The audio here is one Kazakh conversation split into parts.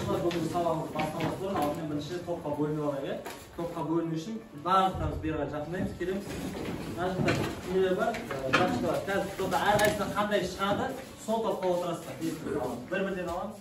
Оқушылар, бүгінгі сабағымыз бастамас бұрын алдымен бірінші топқа бөлініп алайық, иә? Топқа бөліну үшін барлықтарымыз бері қарай жақындаймыз, келеміз. Мына жақта нелер бар, жапшықтар. Қазір топта әрқайсысынан қандай шығады, сол топқа отырасыздар. Бір-бірден аламыз.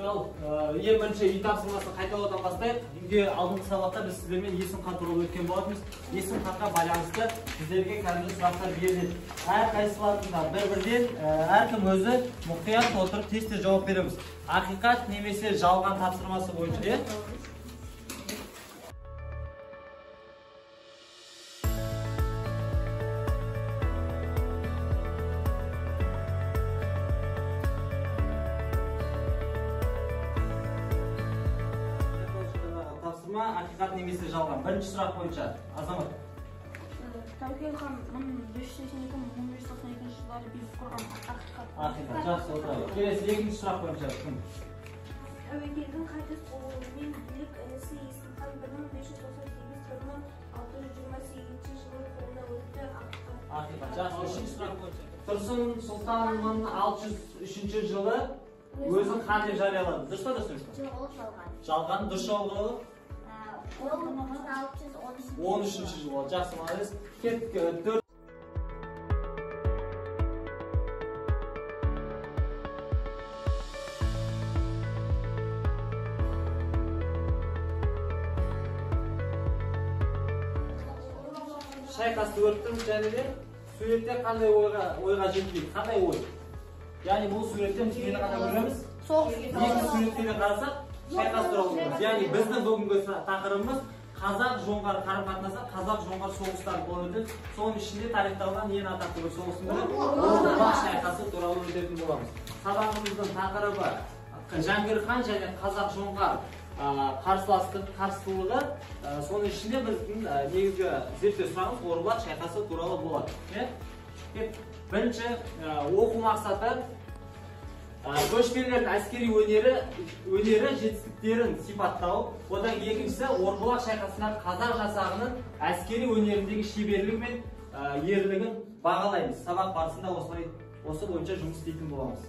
Ал, ең бірінші үй тапсырмасын қайталаудан бастайық. Үйге алдыңғы сабақта біз сіздермен Есім хан туралы өткен болатынбыз. Есім ханға байланысты сіздерге кәдімгі сұрақтар беріледі. Әрқайсыларында бір-бірден әркім өзі мұқият отырып тез-тез жауап береміз. Ақиқат немесе жалған тапсырмасы бойынша, Ақиқат немесе жалған. Бірінші сұрақ бойынша, Азамат. Тәуке хан 1582-1592 жылдары билік құрған. Ақиқат. Ақиқат, жақсы, отырайық. Келесі екінші сұрақ бойынша кім? Тәуекелдің қайтыс болуымен билік інісі Есім хан 1598-1628 жылы қолына өтті. Ақиқат. Ақиқат, жақсы. Үшінші сұрақ бойынша. Тұрсын Сұлтан 1603 жылы өзін хан деп жариялады. Дұрыс па, дұрыс емес пе? Жоқ, ол жалған. Жалған, дұрыс жауап қойылды. Ол 1613 жылы. Жақсы, молодец. Кеттік. 4 шайқасты көріп тұрмыз, және де суретте қандай ойға жетпейді? Қандай ой? Яғни бұл суретте біз нені ғана көреміз? Екі суретте де қарасақ, шайқас туралы көреміз. Яғни біздің бүгінгі тақырыбымыз қазақ-жоңғар қарым-қатынасы, қазақ-жоңғар соғыстары болып өтеді. Соның ішінде тарихталған ең атақты бір соғыстың бірі Орбұлақ шайқасы туралы өтетін боламыз. Сабағымыздың тақырыбы Жәңгір хан және қазақ-жоңғар қарсылығы. Соның ішінде біздің негізгі зерттеу сұрағымыз Орбұлақ шайқасы туралы болады. Бірінші оқу мақсаты көшпелілердің әскери өнері жетістіктерін сипаттау. Одан екіншісі Орбұлақ шайқасындағы қазақ жасағының әскери өнеріндегі шеберлігі мен ерлігін бағалаймыз. Сабақ барысында осылай осы бойынша жұмыс істейтін боламыз.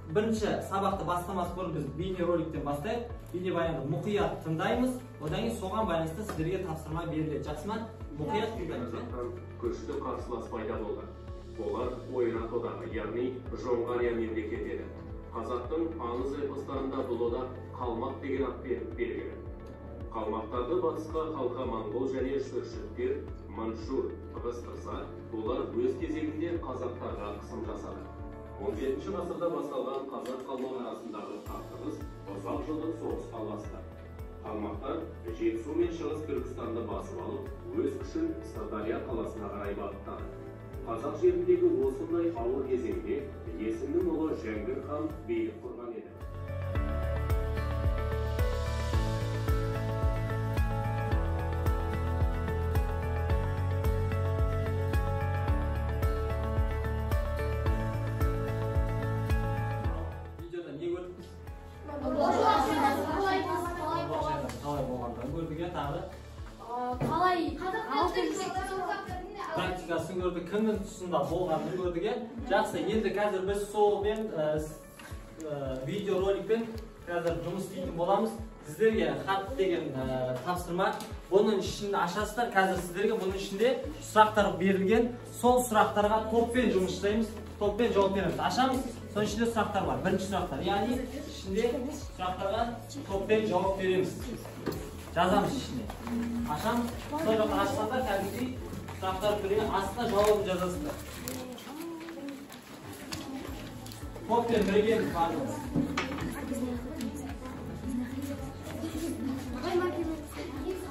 Бірінші сабақты бастамас бұрын біз бейнероликтен бастайық. Бейнебаянды мұқият тыңдаймыз. Одан кейін соған байланысты сіздерге тапсырма беріледі. Жақсы ма? Мұқият тыңдаймыз. Күшті қарсылас пайда болды. Олар Ойрат одағы, яғни Жоңғария мемлекеті еді. Қазақтың аңыз эпостарында бұл одақ қалмақ деген атпен белгілі. Қалмақтарды батысқа халқа моңғол және шүршіттер, манчжур ығыстырса, олар өз кезегінде қазақтарға қысым жасады. 17 ғасырда басталған қазақ-қалмақ арасындағы қақтығыс ұзақ жылдық соғысқа ұласты. Қалмақтар Жетісу мен Шығыс Түркістанды басып алып, өз күшін Сырдария қаласына қарай бағыттады. Қазақ жеріндегі осындай ауыр кезеңде Есімнің ұлы Жәңгір хан билік құрған еді. Видеода не көрдік біз? Қалай болғандығын көрдік, иә, тағы да? Қалай практикасын көрдік, кімнің тұсында болғанын көрдік, иә? Жақсы, енді қазір біз солмен видеороликпен қазір жұмыс істейтін боламыз. Сіздерге хат деген тапсырма, бұның ішін ашасыздар. Қазір сіздерге бұның ішінде сұрақтар берілген. Сол сұрақтарға топпен жұмыс жасаймыз, топпен жауап береміз. Ашамыз, соның ішінде сұрақтар бар. Бірінші сұрақтар, яғни ішінде сұрақтарға топпен жауап береміз. Жазамыз ішіне. Ашамыз, сол жақта ашсаңдар кәдімгідей сұрақтар берген, астына жауабын жазасыздар. Топпен біргеміз барлығымыз.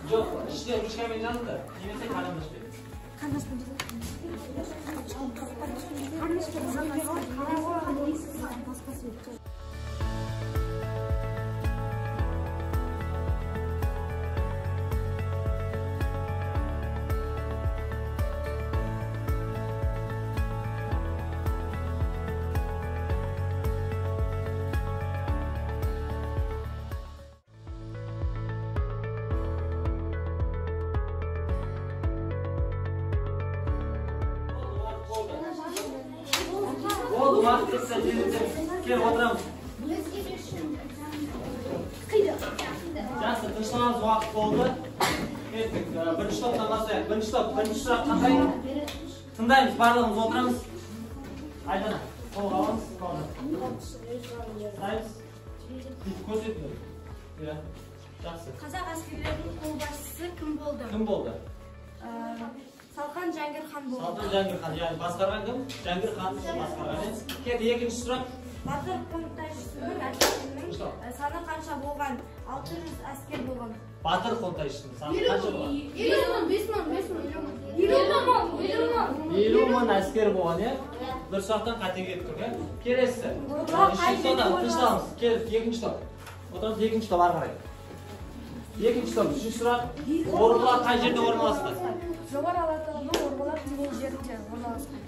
Жоқ, іште ручкамен жазыңдар, немесе қарындашпен. Қарындашпен. Болды, уақыт кетті, тездетеміз. Кел, отырамыз. Жақсы, тынышталамыз, уақыт болды. Кеттік. Бірінші топтан бастайық. Бірінші топ, бірінші сұрақ қандай? Тыңдаймыз, барлығымыз отырамыз. Айдана, қолға аламыз. Тыңдаймыз. Көрсетіңдер. Иә, жақсы. Қазақ әскерлерінің қолбасшысы кім болды? Кім болды? Салқан Жәңгір хан болды. Салқан Жәңгір хан, яғни басқарған кім? Жәңгір хан басқарған. Кет, екінші сұрақ. Батыр Қонтайшының әскерінің саны қанша болған? 600 әскер болған. Батыр Қонтайшының саны қанша болған? 50 мың, 5 мың, 50 мың әскер болған, иә? Бір сұрақтан қате кетіп тұр, иә? Келесі. Үшінші топтан тынышталамыз. Кел, екінші топ. Отырамыз, екінші топ ары қарай. Екінші топ, үшінші сұрақ. Орбұлақ қай жерде орналасты? Жоңғар Алатауының Орбұлақ деген жерінде орналасқан.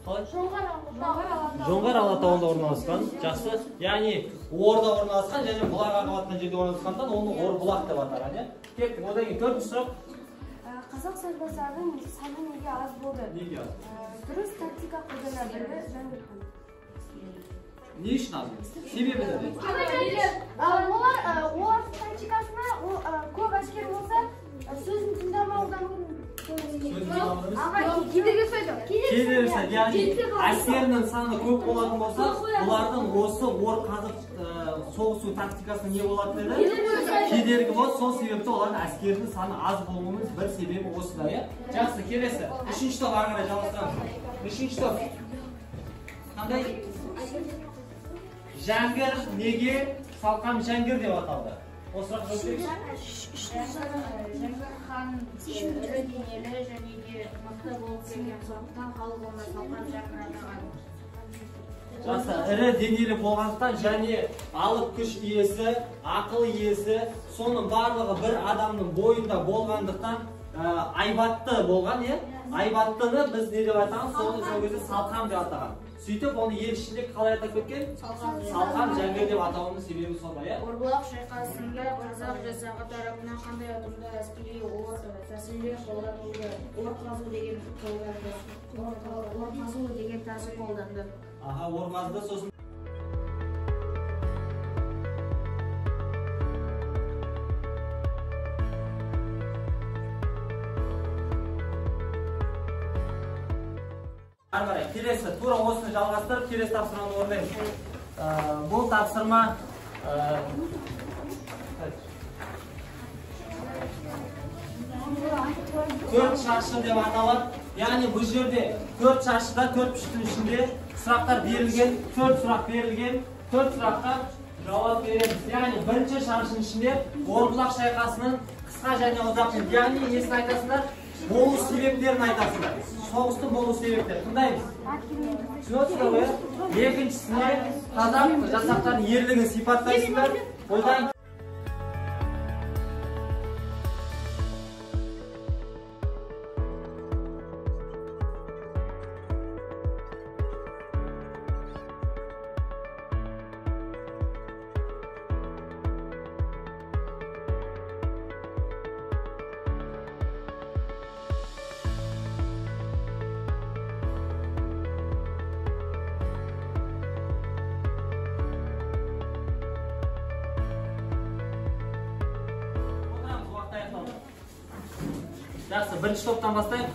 Қалай? Жоңғар Алатауында орналасқан. Жақсы. Яғни орда орналасқан және бұлақ ағып жатқан жерде орналасқандықтан оны Орбұлақ деп атаған, иә? Кеттік. Одан кейін төртінші сұрақ. Қазақ сарбаздарының саны неге аз болды? Неге аз? Дұрыс тактика қолдана білді Жәңгір хан. Не үшін аз? Себебі не? Олар тактикасына көп әскер болса, сөзін тыңдамаудан кедергі жасайды. Кедергі жасайды. Яғни әскерінің саны көп болатын болса, бұлардың осы ор қазып соғысу тактикасына не болатын еді? Кедергі болады. Сол себепті олардың әскерінің саны аз болуының бір себебі осыда, иә? Жақсы, келесі. Үшінші топ ары қарай жалғастырамыз. Үшінші топ. Қандай? Жәңгір неге Салқан Жәңгір деп аталды? Осы сұраққа жауап беріңізші. Жәңгір хан ірі денелі және де мықты болып келген, сондықтан халық оны Салқан Жәңгір атаған. Жақсы, ірі денелі болғандықтан және алып күш иесі, ақыл иесі, соның барлығы бір адамның бойында болғандықтан айбатты болған, иә? Айбаттыны біз не деп атаған? Соны сол кезде Салқан деп атаған. Сөйтіп оны ел ішінде қалай атап кеткен? Салқан Жәңгір деп атауының себебі сонда, иә? Орбұлақ шайқасында қазақ жасағы тарапынан қандай ұтымды әскери тәсілдер қолданылды? Ор қазу деген қолданды. Ор қазу деген тәсіл қолданды. Аха, ор қазды, сосын ары қарай келесі, тура осыны жалғастырып келесі тапсырманы орындаймыз. Бұл тапсырма төрт шаршы деп аталады. Яғни бұл жерде төрт шаршыда төрт пүштің ішінде сұрақтар берілген, төрт сұрақ берілген, төрт сұраққа жауап береміз. Яғни бірінші шаршының ішінде Орбұлақ шайқасының қысқа және ұзақ, яғни несін айтасыңдар? Болу себептерін айтасыңдар. Соғыстың болу себептері. Тыңдаймыз. Түсініп отырсыздар ғой, иә? Екіншісіне қазақ жасақтарының ерлігін сипаттайсыңдар. Одан Жақсы, бірінші топтан бастайық.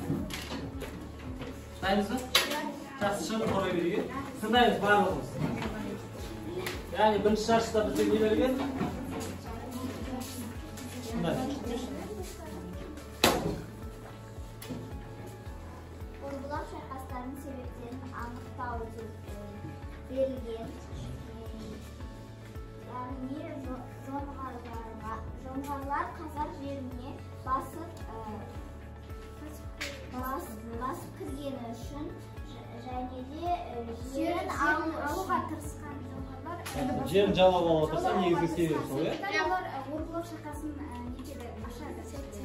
Дайынбыз ба? Жақсы, шығып қорғай берейік. Тыңдаймыз барлығымыз. Яғни бірінші шаршыда бізге не берген? Тыңдаймыз. Орбұлақ шайқастарының себептерін анықтау деп берілген. Яғни жоңғарлар қазақ жеріне басып кіргені үшін және де жерін алуға тырысқан жоңғарлар. Жерін жаулап алуға тырысқан негізгі себебі сол, иә? Олар Орбұлақ шайқасын нетеді, ашады.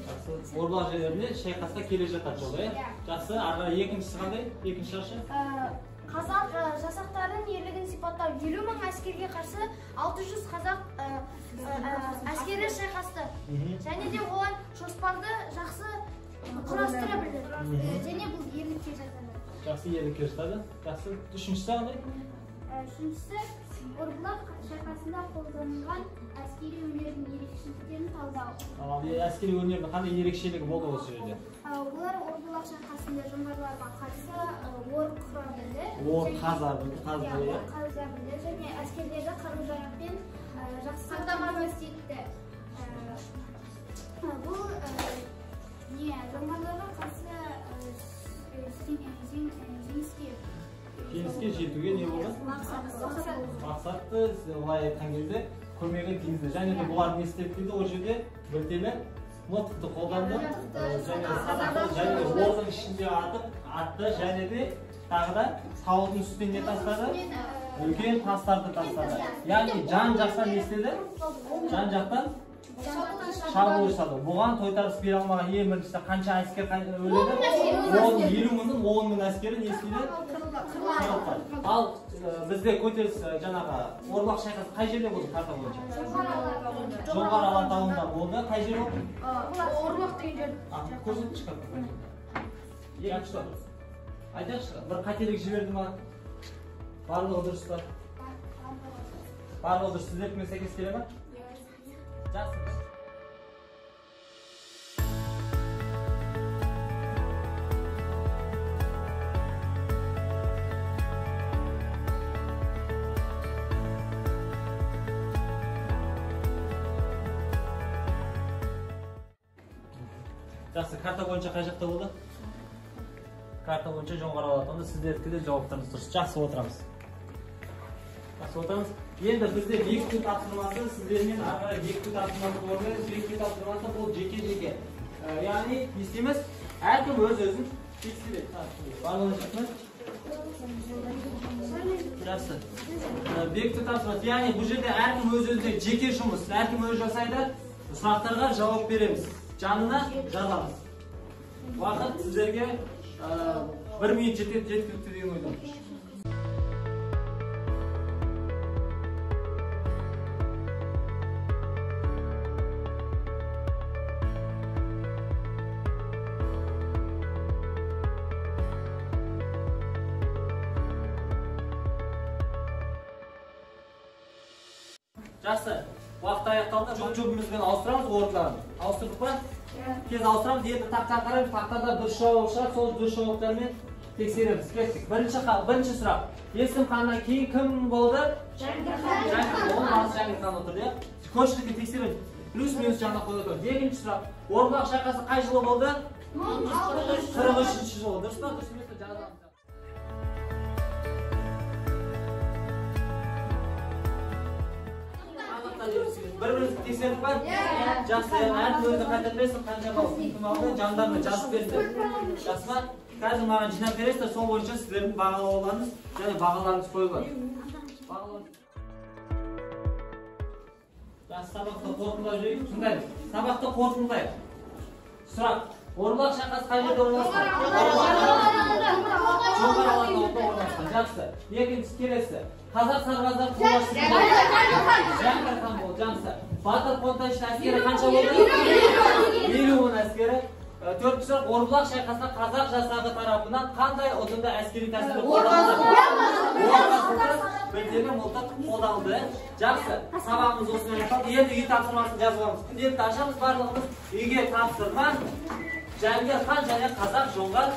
Жақсы. Орбұлақ жеріне шайқасқа келе жатады жолда, иә? Жақсы, ары қарай екіншісі қандай? Екінші шаршы? Қазақ жасақтарының ерлігін сипаттау. 50 мың әскерге қарсы 600 қазақ әскері шайқасты. Және де олар жоспарды жақсы құрастыра білді. Және бұл ерлікке жатады. Жақсы. Жақсы, ерлікке жатады. Жақсы. Үшіншісі қандай? Үшіншісі Орбұлақ шайқасында қолданылған әскери өнердің ерекшеліктерін талдау. Әскери өнердің қандай ерекшелігі болды осы жерде? Олар Орбұлақ шайқасында жоңғарларға қарсы ор құра білді. Ор қаза білді, қаза білді және әскерлерді қару-жарақпен жақсы қамтамасыз етті. Бұл жоңғарларға қарсы жеңіске Жеңіске жетуге не болды? Мақсатты, былай айтқан кезде көмегін тигізді. Және де бұлар не істеді дейді ол жерде? Білтелі мылтықты қолданды, және садақты, және де ордың ішінде атып, атты, және де тағы да таудың үстіне не тастады? Үлкен тастарды тастады. Яғни жан жақтан не істеді? Жан жақтан шабуыл жасады. Бұған тойтарыс бере алмаған ең біріншісі қанша әскер өледі? 50 мыңның 10 мың әскері не істейді? Ал бізде көтеріліс жаңағы Орбұлақ шайқасы қай жерде болды карта бойынша? Жоңғар Алатауында болды. Қай жер ол? Орбұлақ деген жер. Көрсетші карта. Жақсы. Айтайықшы, бір қателік жіберді ма? Барлығы дұрыс па? Барлығы дұрыс. Сіздердікімен сәйкес келе ма? Жақсы. Жақсы, карта бойынша қай жақта болды? Карта бойынша Жоңғар Алатауында. Сіздердікі де жауаптарыңыз дұрыс. Жақсы отырамыз. Жақсы отырамыз. Енді бізде бекіту тапсырмасы, сіздермен ары қарай бекіту тапсырмасы орындаймыз. Бекіту тапсырмасы бұл жеке-жеке. Яғни не істейміз? Әркім өз-өзін тексереді. Барлығын шықты? Жақсы. Бекіту тапсырмасы, яғни бұл жерде әркім өз-өзіне жеке жұмыс, әркім өзі жасайды. Сұрақтарға жауап береміз. Жанына жазамыз. Уақыт сіздерге 1 минут жеткілікті деген ойдамын. Жақсы, уақыт аяқталды. Жұп-жұбымызбен ауыстырамыз орындарын. Ауыстырдық па? Тез ауыстырамыз. Енді тақтаға қараймыз. Тақтада дұрыс жауап шығады. Сол дұрыс жауаптармен тексереміз. Кеттік. Бірінші сұрақ. Есім ханнан кейін кім болды? Жәңгір хан. Оның баласы Жәңгір хан отырды, иә? Көпшілікке тексереміз. Плюс-минус жағына қойып отырмыз. Екінші сұрақ. Орбұлақ шайқасы қай жылы болды? 43 жылы. Дұрыс па? Дұрыс емес пе? Жазамыз. Бір-бірімізді тексердік па? Жақсы, әркім өзі қайтарып берсін, қанша балл кім алды, жандарына жазып беріңдер. Жақсы ма? Қазір маған жинап бересіздер, сол бойынша сіздердің бағалауларыңыз және бағаларыңыз қойылады. Жақсы, сабақты қорытындылап жіберейік. Тыңдаймыз. Сабақты қорытындылайық. Сұрақ. Орбұлақ шайқасы қай жерде орналасқан? Жоңғар Алатауында орналасқан. Жақсы. Екіншісі келесі. Қазақ сарбаздары қолбасшысы Жәңгір хан болды. Жақсы. Батыр Қонтайшының әскері қанша болды? 50 мың әскері. Төртінші сұрақ. Орбұлақ шайқасында қазақ жасағы тарапынан қандай ұтымды әскери тәсіл қолданылды? Білтелі мылтық қолданылды. Жақсы. Сабағымыз осымен аяқталды. Енді үй тапсырмасын жазып аламыз. Күнделікті ашамыз барлығымыз. Үйге тапсырма. Жәңгір хан және қазақ жоңғар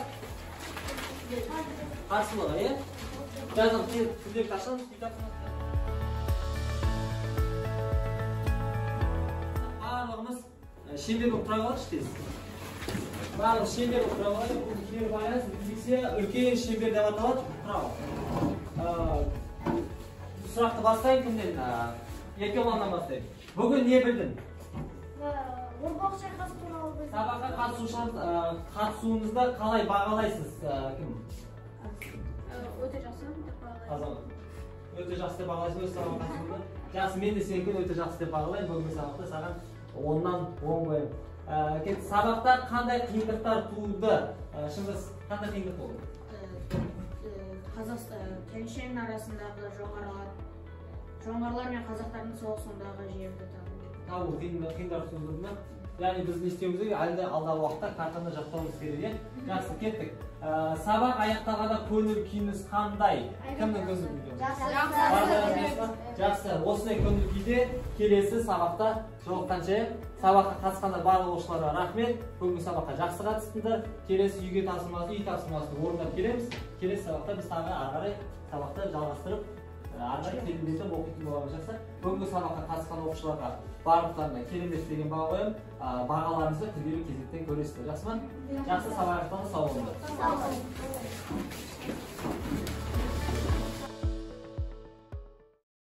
қарсылығы, иә? Жазып, күнделікті ашамыз, үй тапсырмасын. Барлығымыз шеңбер болып тұра қалайықшы тез. Барлығы шеңбер болып тұра қалайық. Бұл кері байланыс немесе үлкен шеңбер деп аталады. Тұра ал. Сұрақты бастайын кімнен? Еркебұланнан бастайын. Бүгін не білдің? Орбұлақ шайқасы туралы білдім. Сабаққа қатысуыңызды қалай бағалайсыз? Кім? Өте жақсы деп бағалаймын. Азамат. Өте жақсы деп бағалайсың өз сабаққа қатысуыңды. Жақсы, мен де сенікін өте жақсы деп бағалаймын. Бүгінгі сабақта саған 10-нан 10 қоямын. Сабақта қандай қиындықтар туды? Шыңғыс, қандай қиындық болды? Тянь-Шань арасындағы жоңғарлар мен қазақтардың соғысындағы жерді табу. Табу қиындықтар туды ма? Яғни біз не істеуіміз керек? Әлі де алдағы уақытта картаны жаттауымыз керек, иә? Жақсы, кеттік. Сабақ аяқталғанда көңіл күйіңіз қандай? Кімнің көңіл күйі? Жақсы. Жақсы. Осындай көңіл күйде келесі сабақта жолыққанша. Сабаққа қатысқандар барлық оқушыларға рахмет. Бүгінгі сабаққа жақсы қатыстыңдар. Келесі үйге тапсырмасы, үй тапсырмасын орындап келеміз. Келесі сабақта біз тағы ары қарай сабақты жалғастырып, ары қарай тереңдетіп оқитын боламыз. Жақсы. Бүгінгі сабаққа қатысқан оқушыларға барлықтарына керемет деген баға қоямын. Бағаларыңызды түгел кезектен көресіздер. Жақсы ма? Жақсы, сабақ аяқталды. Сау болыңдар. Сау болыңдар.